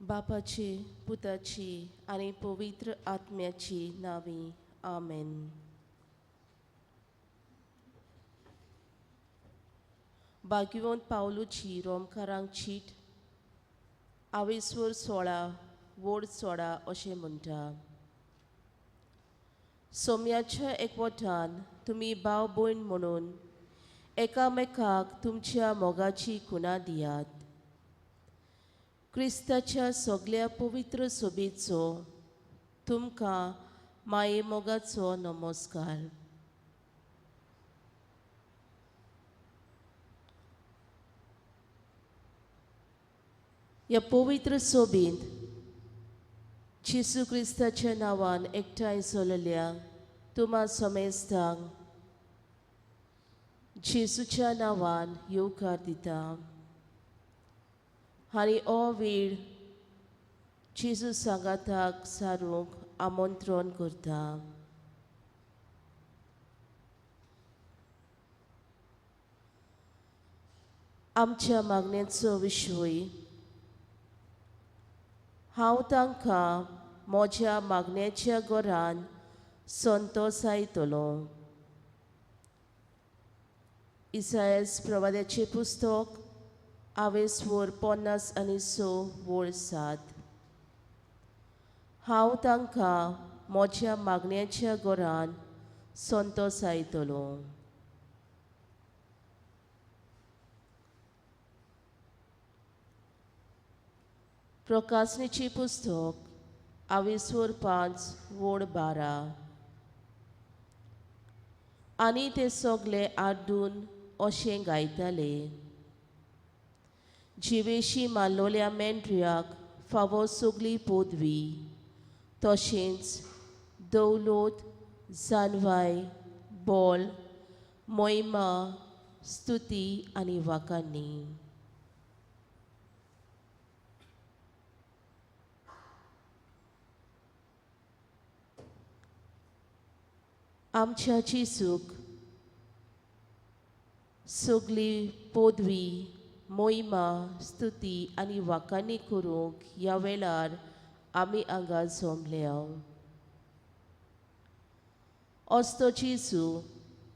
बापाची, पुताची आनी पवित्र आत्म्याची नांवी, आमेन. भाग्यवंत पावलूची रोमकारांक चीट आवेसवर 16 वोड 16 अशें म्हणटा. सोम्याच्या एकवटान तुमी भाव भयण म्हणून एकामेकाक तुमच्या मोगाची खुणा दियात. क्रिस्ताच्या सगल्या पवित्र सोबेचो तुमकां माये मोगाचो नमस्कार. ह्या पवित्र सोबींत जेजू क्रिस्ताच्या नांवान एकठांय जाल्ल्या तुमा समेस्तांक जेजूच्या नांवान येवकार दिता आनी हो वेळ जेजू सांगाताक सारूंक आमंत्रण करता. आमच्या मागण्याचो विशय हांव तांकां म्हज्या मागण्याच्या घरान संतोसायतलो. इसायस प्रवाद्याचें पुस्तक आवेसवर 56 वळ 7. हांव तांकां म्हज्या मागण्याच्या घरान संतोसायतलो. प्रकाशनीचें पुस्तक आवेसवर 5 वळ 12. आनी ते सगळे आड्डून अशें गायताले, जिवेशी मारलोल्या मेंढऱ्याक फावो सगली पदवी, तशेंच दौलत, जानवाय, बोल, मोहिमा, स्तुती आनी वाखाणी. आमच्या जेजूक सगली पदवी, मोहिमा, स्तुती आनी वाखाणी करूंक ह्या वेळार आमी हांगा जमल्या. असतो जेजू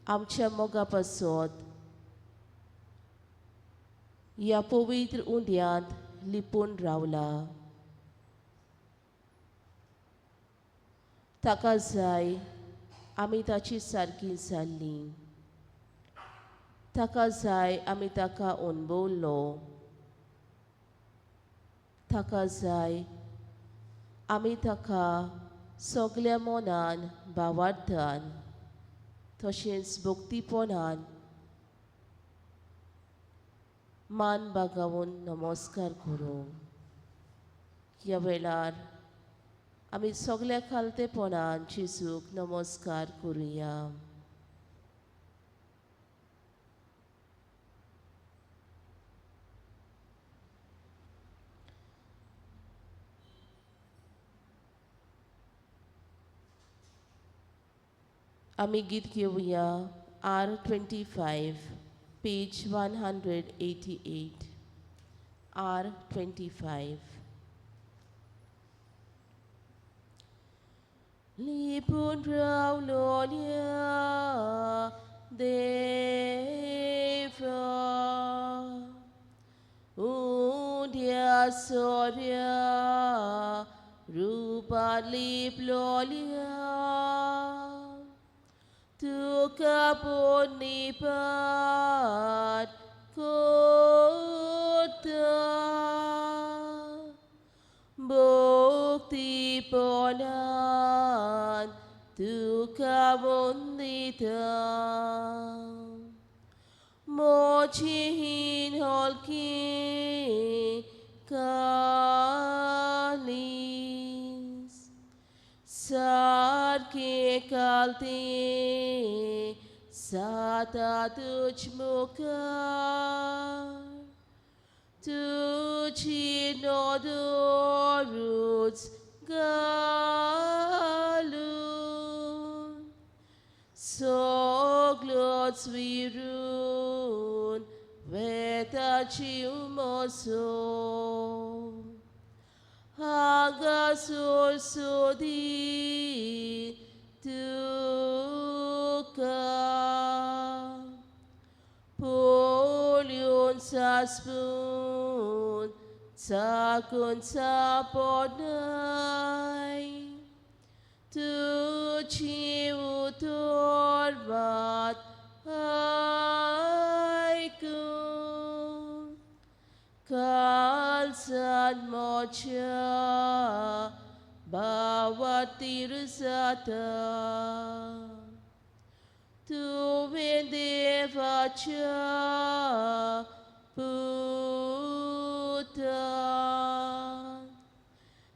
आमच्या मोगा पासत ह्या पवित्र उंड्यांत लिपून रावला. ताका जाय आमी ताची सारकी जाल्लीं. ताका जाय आमी ताका अणभवलो. ताका जाय आमी ताका सगल्या मनान, भावार्थान तशेंच भक्तीपणान मान बागावन नमस्कार करूं. ह्या वेळार आमी सगल्या खालतेपणान जेजूक नमस्कार करुया. आमी गीत घेवया R25 page 188. R25. लिपून रावलोल्या देवा उंड्या सोऱ्या रुपार लिपलोल्या तुका पुनिपात करता भक्तीपणान तुका वंदिता. म्हजी हलकी कालीस सारकें कालतें जाता तुज मुखार तुजी नदरूच घालून सगलोच विरून वेता जीव म्हजो. हांगा सोदी तुका पळोवन सासपून चाकून सापडनाय तुजी उतर मात आयकून काळजान म्हज्या भावातीर जाता तुवें देवाच्या पुता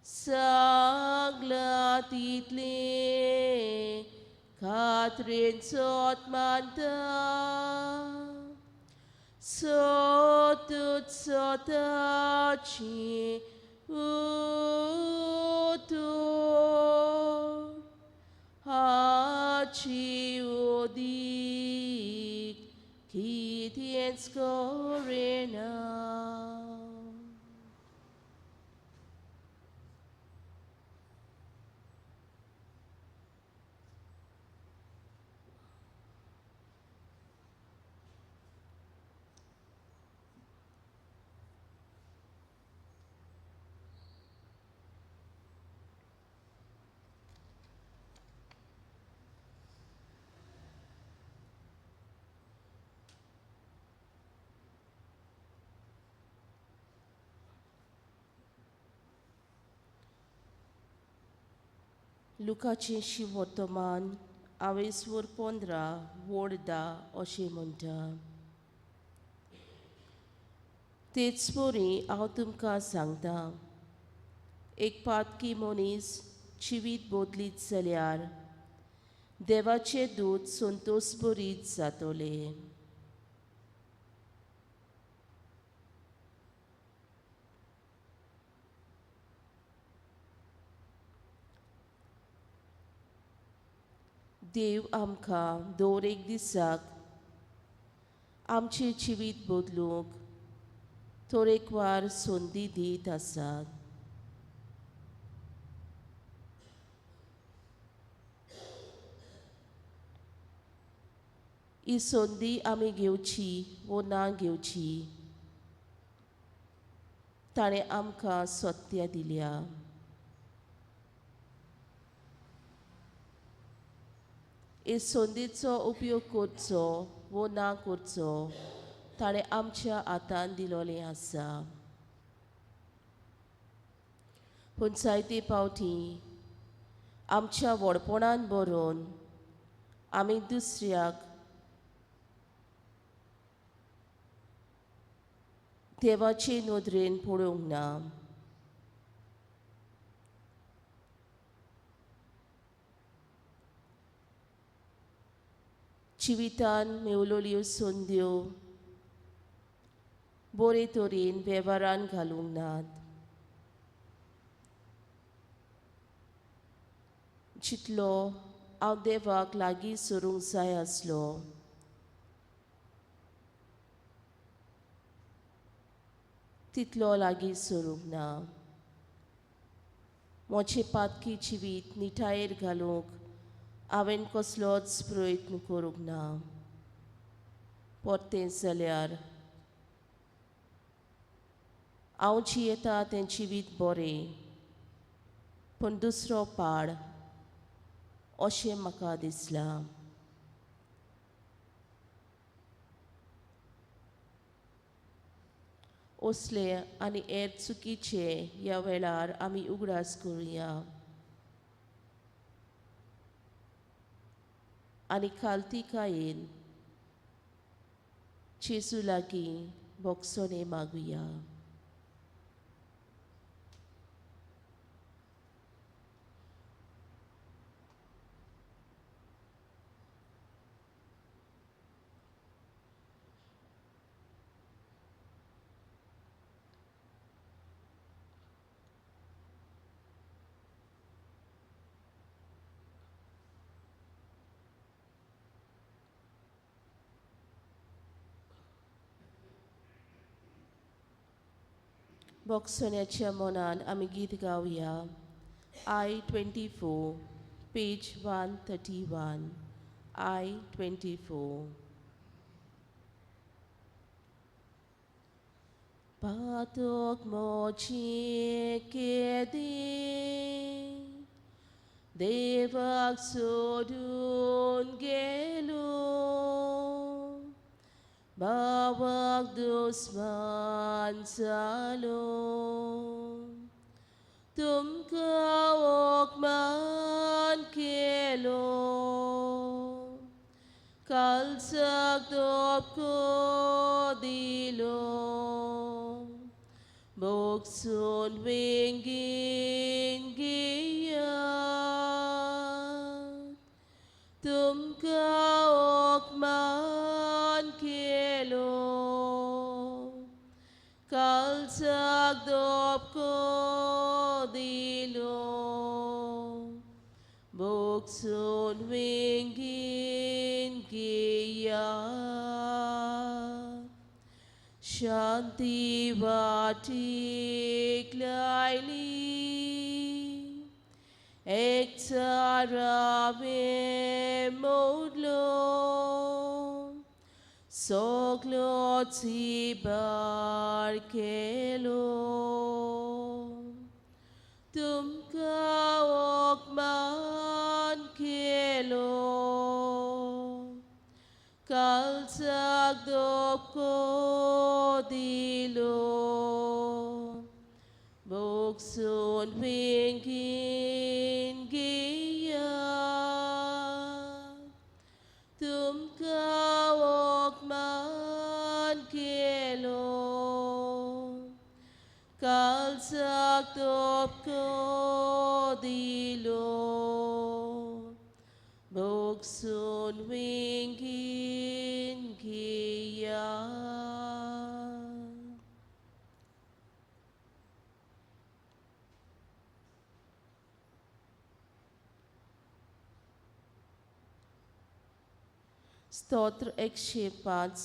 सांगलां तितलें खात्रेन सोत मानता सोतूच सोताची उतर हाची ओदीक कितेंच करिना. लुकाचें शिवर्तमान आवेसवर 15 वोड 10 अशें म्हणटा. तेच परी हांव तुमकां सांगता, एक पातकी मनीस जिवीत बदलीत जाल्यार देवाचें दूत संतोश बरीत जातले. देव आमकां दर एक दिसाक आमचें जिवीत बदलूंक तरेकवार संदी दीत आसात. ही संदी आमी घेवची वो ना घेवची ताणें आमकां सत्या दिल्या. हे संदीचो उपयोग करचो वो ना करचो ताणें आमच्या हातान दिलोलें आसा. पूण जायते फावटी आमच्या व्हडपणान बरोवन आमी दुसऱ्याक देवाचे नदरेन पळोवंक ना. जिवितान मेवलोल्यो संद्यो बरे तरेन वेव्हारान घालूंक नात. जितलो हांव देवाक लागीं सरूंक जाय आसलो तितलो लागीं सरूंक ना. म्हजें पातकी जिवीत निठायेर घालूंक हांवें कसलोच प्रयत्न करूंक ना. परतें जाल्यार हांव जियेता तें जिवीत बरें पूण दुसरो पाड अशें म्हाका दिसलां. असले आनी हेर चुकीचे ह्या वेळार आमी उगडास करुया आनी खालतीकायेन जेजू लागीं भोगसणें मागुया. भोगसण्याच्या मनान आमी गीत गावया. I 24 page 131. I 24. पातक मोची केदी देवाक सोडून गेलो, भावाक दुस्मान जालो, तुमकां अपमान केलो, कालचाक धपको दिलो, भोगसून वेंगेन घेयात, तुमकां अपमान केलो, कालचाक धपको दिलो, भोगसून वेंगेन घेयात. शांती वाटीक लायली, एकचारावें मोडलो, सगलो चिबार केलो, तुमकां अपमान केलो, कालचाक धपको दिलो, भोगसून वेंगेन घेयात, तुमकां अपमान केलो, कालचाक धपको दिलो, भोगसून वेंगेन घेयात. स्तोत्र 105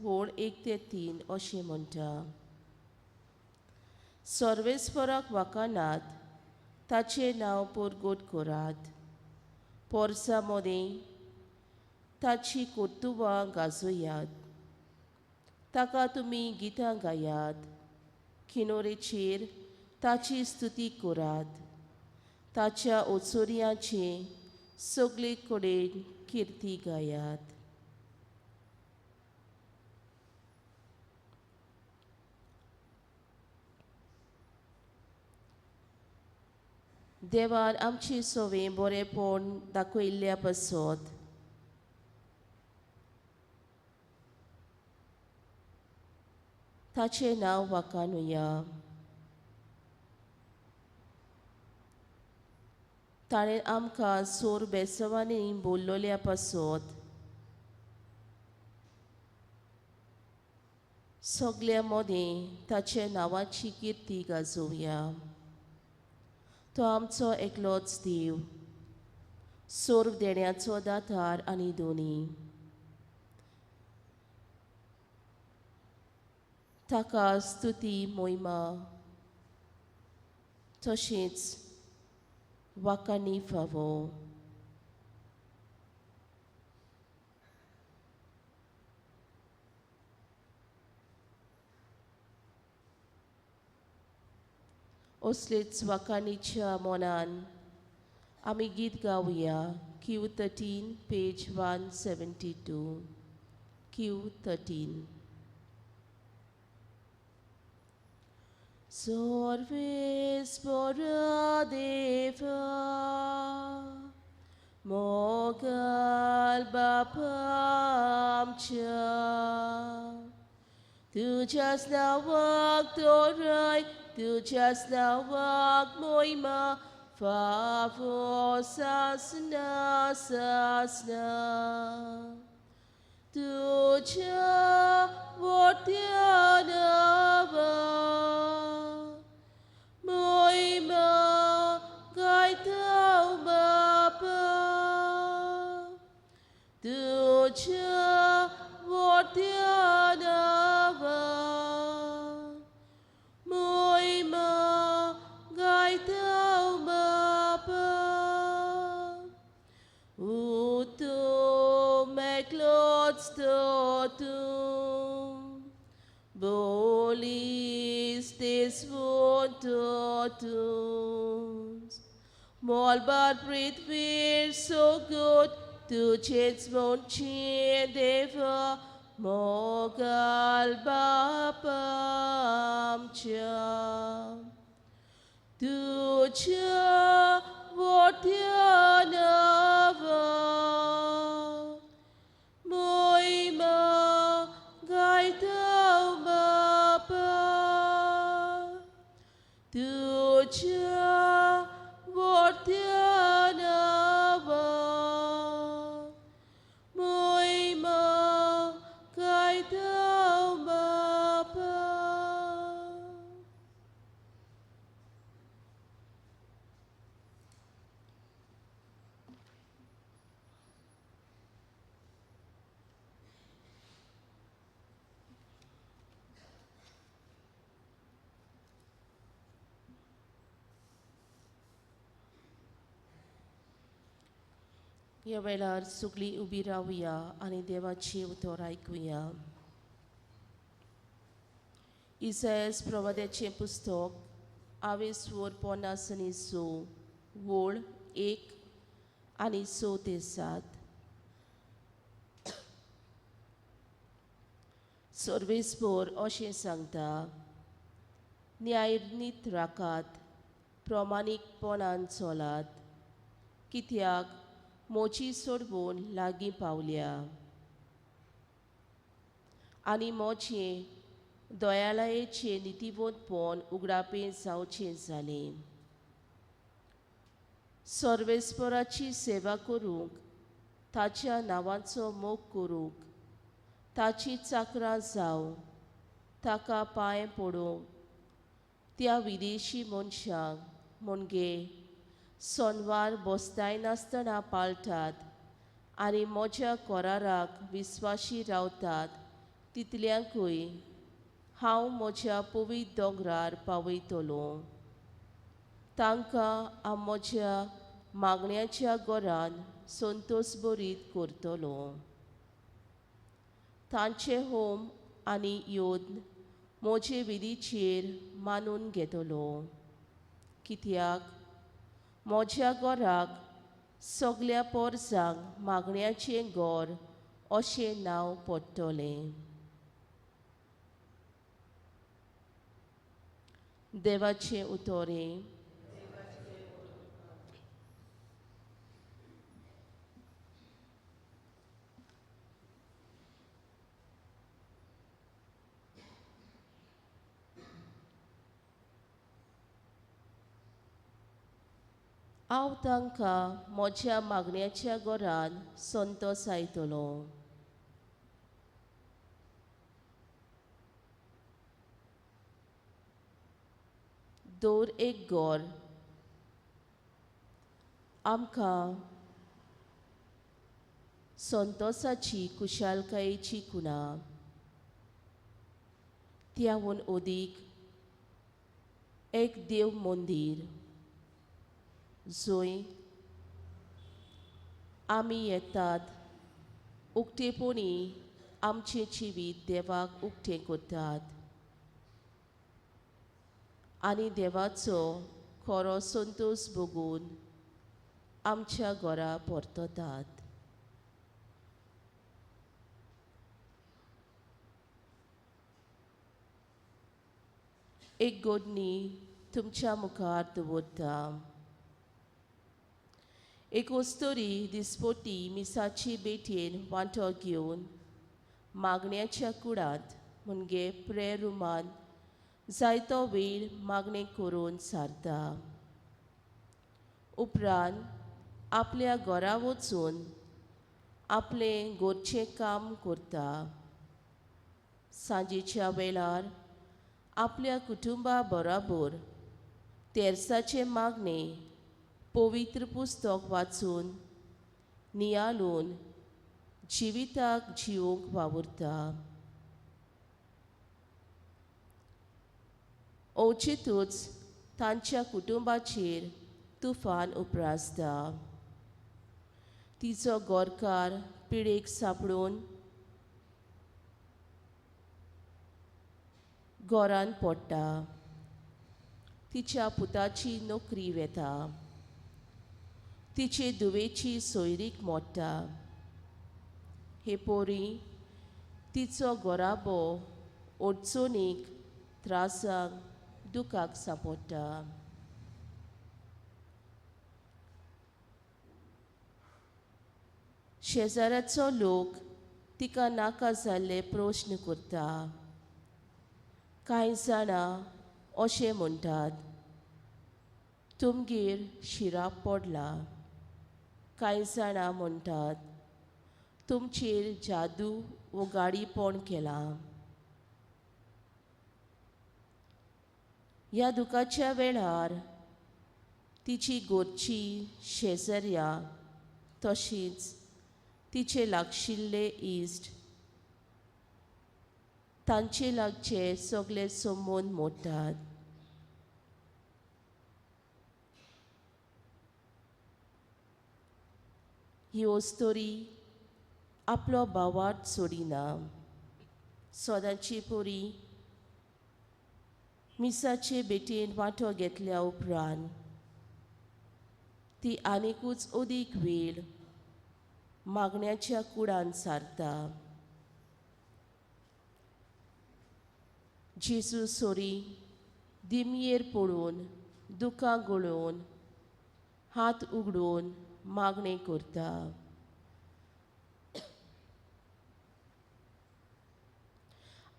वोळ 1 ते 3 अशें म्हणटा. सर्वेस्पराक वाखाणात, ताचें नांव परगट करात, पोरसा मदें ताची कर्तुबां गाजयात, ताका तुमी गितां गायात, किनोरेचेर ताची स्तुती करात, ताच्या ओचोरयांचे सगळे कडेन किर्ती गायात. देवान आमची सवे बरेपण दाखयल्ल्या पासत ताचें नांव वाखाणुया. ताणें आमकां सोर बेसवांनी बोल्लोल्या पासत सगल्या मदें ताच्या नांवाची किर्ती गाजोवया. तो आमचो एकलोच देव, सोर्व देण्याचो दातार आनी दोनी. ताका स्तुती मोहिमा तशेंच वाखाणी फावो. असलेच वाखाणीच्या मनान आमी गीत गावया. Q 13 page 172. Q 13. सर्वेस्परा देवा मोगाल बापा आमच्या, तुज्याच नांवाक तोराय, तुज्याच नांवाक मोहिमा फावो सासना सासना, तुज्या वोट्या नांवा मोहिमा गायता बापा, तुज्या वोट्या नांवा मोहिमा बलिस्तेस वोतोतूस मोलबार पृथ्वीर सोगोत तुझेच म्हणचे देवा मोगाल बाप आमच्या तुझ्या वोट्या नांवा मोहिमा गायता बापा तुझ्या वोट्या नांवा मोहिमा गायता बापा. ह्या वेळार सगळीं उबी रावया आनी देवाची उतर आयकुया. इसायास प्रवाद्याचें पुस्तक आवेस 50 आनी 6 वळ 1 आनी 6 ते 7. सर्वेस्पर अशें सांगता, न्यायनीत राखात, प्रमाणीकपणान चलात, कित्याक मोची सोडवून लागीं पावल्या आनी मोचें दयालयेचें नितीवंतपण उगडापें जावचें जालें. सर्वेस्पराची सेवा करूंक, ताच्या नांवाचो मोग करूंक, ताची चाकरां जावं, ताका पांय पडूंक त्या विदेशी मनशांक म्हणजे सोनवार बसतायनासतना पाळटात आनी म्हज्या कराराक विस्वाशी रावतात तितल्यांकूय हांव म्हज्या पवित्र दोंगरार पावयतलो. तांकां हांव म्हज्या मागण्याच्या घरान संतोश बरीत करतलो. तांचे होम आनी योद्न म्हजे विधीचेर मानून घेतलो, कित्याक म्हज्या घराक सगल्या पोरसांक मागण्याचें घर अशें नांव पडटलें. देवाचें उतोरें. हांव तांकां म्हज्या मागण्याच्या घरान संतोस आयतलो. दर एक घर आमकां संतोसाची खुशालकायेची खुणा, त्याहून अदीक एक देव मंदीर जंय आमी येतात उक्तेपणी आमचें जिवीत देवाक उक्तें करतात आनी देवाचो खरो संतोश भोगून आमच्या घरा परततात. एक गोडणी तुमच्या मुखार दवरता. एक अस्तुरी दिसपटी मिसाची बेटयेन वांटो घेवन मागण्याच्या कुडांत म्हणजे प्रेयर रुमान जायतो वेळ मागणें करून सारता. उपरांत आपल्या घरा वचून आपलें घरचें काम करता. सांजेच्या वेळार आपल्या कुटुंबा बराबर तेर्साचें मागणें पवित्र पुस्तक वाचून नियाळून जिविताक जिवंक वावुरता. अवचितूच तांच्या कुटुंबाचेर तुफान उप्रासता. तिचो गोरकार पिडेक सांपडून घरान पडटा. तिच्या पुताची नोकरी वेता. तिचे धुवेची सोयरीक मोडटा. हे पोरी तिचो घराबो अडचणीक त्रासाक दुखाक सांपडटा. शेजाराचो लोक तिका नाका जाल्ले प्रश्न करता. कांय जाणां अशें म्हणटात, तुमगेर शिराप पडला. कांय जाणां म्हणटात, तुमचेर जादू वो गाडीपण केलां. ह्या दुखाच्या वेळार तिची गोरची शेजऱ्या तशीच तिचे लागशिल्ले इश्ट तांचे लागचे सगळे संबंद मोडटात. ही अस्तोरी आपलो भावार्थ सोडिना. सदांची परी मिसाचे भेटेन वांटो घेतल्या उपरांत ती आनिकूच अदीक वेळ मागण्याच्या कुडान सारता. जेजू सोरी दिमयेर पडून दुकां गळोवन हात उगडून मागणें करता.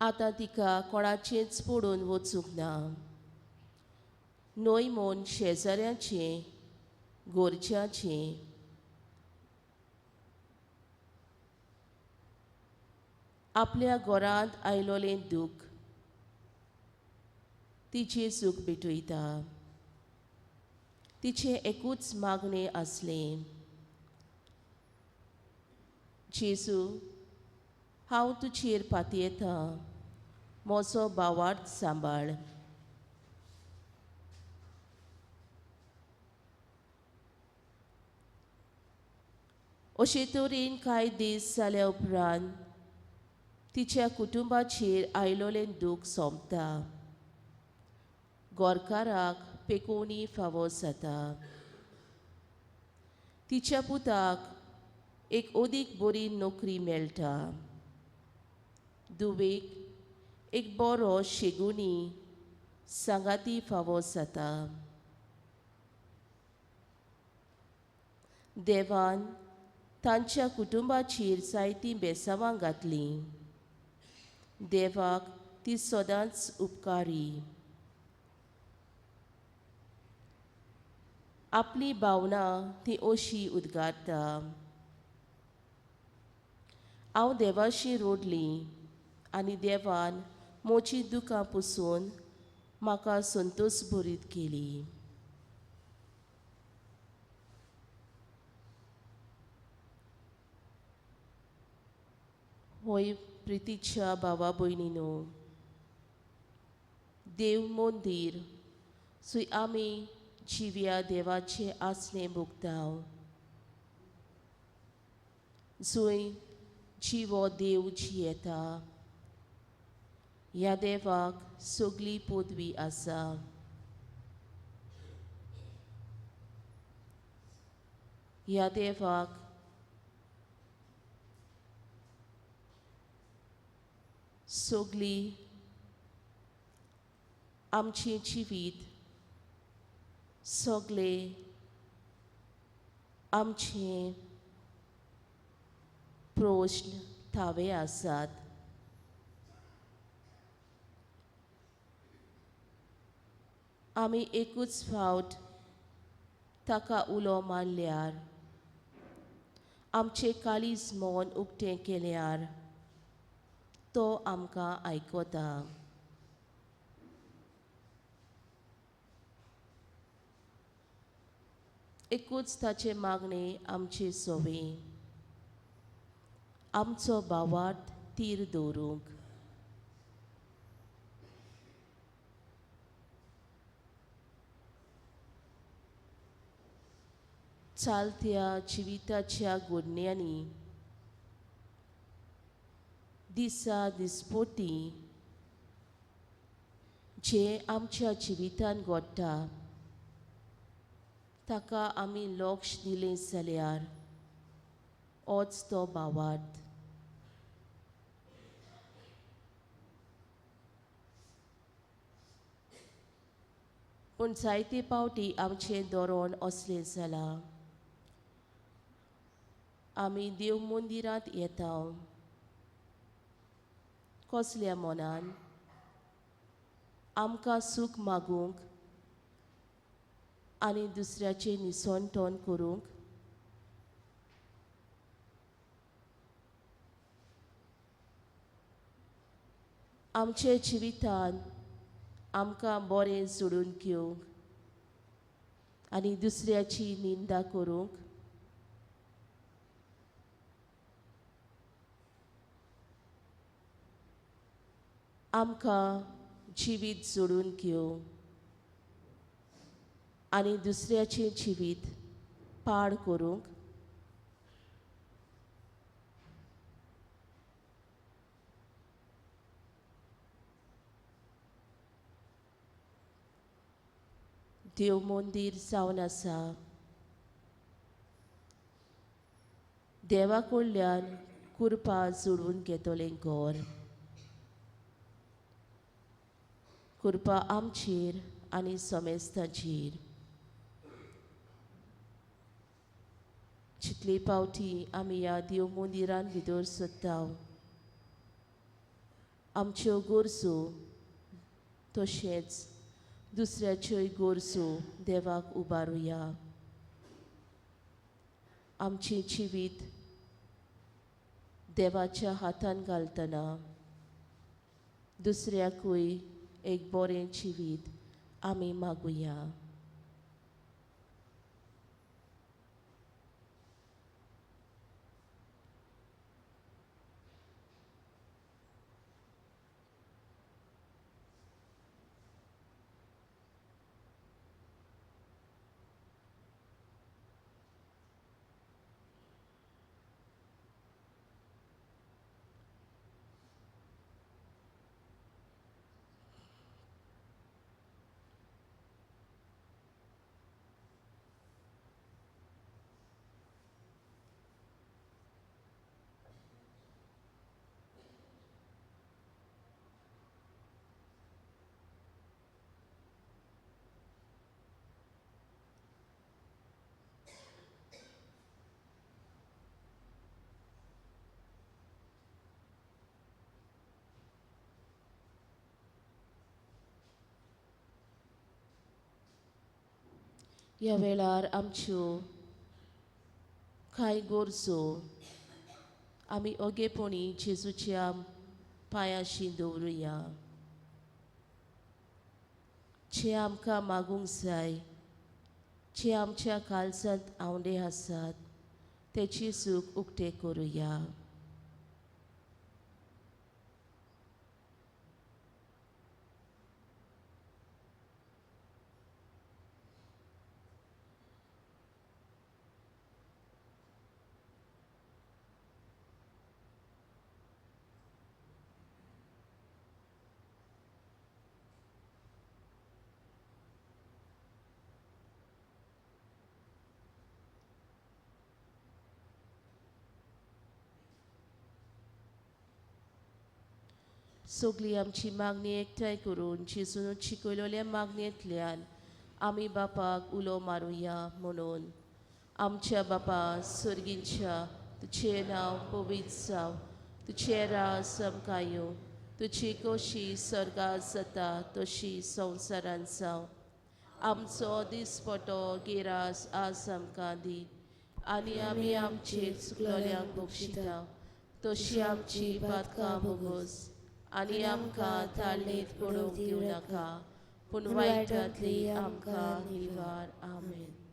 आतां तिका कोणाचेंच पडून वचूंक ना. न्हय म्हूण शेजाऱ्याचें गोरच्याचें आपल्या घरांत आयलोलें दूख तिचें सूख भेटयता. तिचें एकूच मागणें आसलें, जेजू हांव तुजेर पातयेतां, म्हजो भावार्थ सांबाळ. अशे तरेन कांय दीस जाल्या उपरांत तिच्या कुटुंबाचेर आयलोलें दूख सोंपता. गोरकाराक पेकोवणी फावो जाता. तिच्या पुताक एक अदीक बरी नोकरी मेळटा. धुवेक एक बरो शेगुणी सांगाती फावो जाता. देवान तांच्या कुटुंबाचेर जायतीं बेसावां घातलीं. देवाक ती सदांच उपकारी. आपली भावना ती अशी उद्गारता, हांव देवाशी रोडली आनी देवान म्हजी दुकां पुसून म्हाका संतोश भरीत केली. होय प्रितीच्या भावा भयणीनो, देव मंदीर सुय आमी जिव्या देवाचे आसणे भोगता. जंय जिवो देव जियेता ह्या देवाक सगली पदवी आसा. ह्या देवाक सगली आमचें जिवीत सगळे आमचे प्रश्न थावे आसात. आमी एकूच फावट ताका उलो मारल्यार आमचें काळीज मन उक्तें केल्यार तो आमकां आयकता. एकूच ताचें मागणें आमचे सोवे आमचो भावार्थ तीर दवरूंक. चालत्या जिविताच्या गोडण्यांनी दिसा दिसपोटी जें आमच्या जिवितान घडटा ताका आमी लक्ष दिलें जाल्यार होच तो भावार्थ. पूण जायते पावटी आमचें धोरण असलें जालां, आमी देव मंदिरांत येता कसल्या मनान आमकां सूख मागूंक आनी दुसऱ्याचें निसणटण करूंक. आमचे जिवितान आमकां बरें जोडून घेवंक आनी दुसऱ्याची निंदा करूंक. आमकां जिवीत जोडून घेवंक आनी दुसऱ्याचें जिवीत पाड करूंक. देव मंदीर जावन आसा. देवा कडल्यान कृपा जोडून घेतलें घर. कृपा आमचेर आनी समेस्तांचेर. जितले पावटी आमी ह्या देव मंदिरान भितर सरता आमच्यो गरजो तशेंच दुसऱ्याच्योय गरजो देवाक उबारुया. आमचें जिवीत देवाच्या हातान घालतना दुसऱ्याकूय एक बरें जिवीत आमी मागुया. ह्या वेळार आमच्यो कांय गरजो आमी ओगेपणी जेजूच्या पांयाशी दवरुया. जे आमकां मागूंक जाय, जे आमच्या काळजांत आंवडे आसात ते जेजूक उक्ते करुया. सगळी आमची मागणी एकठांय करून जेजून शिकयलेल्या मागणेंतल्यान आमी बापाक उलो मारुया म्हणून. आमच्या बापा सर्गींच्या, तुजें नांव पवित्र जावं, तुजें राज आमकां येवं, तुजी खोशी स्वर्गांत जाता तशी संवसारांत जावं. आमचो दिसपटो गिरास आज आमकां दी आनी आमी आमचे चुकलोल्यांक बक्षिता तशी आमची पातकां भोगोस आनी आमकां ताळणेंत पडूंक दिवं नाका, पूण वायटांतली आमकां निवार. आमेन.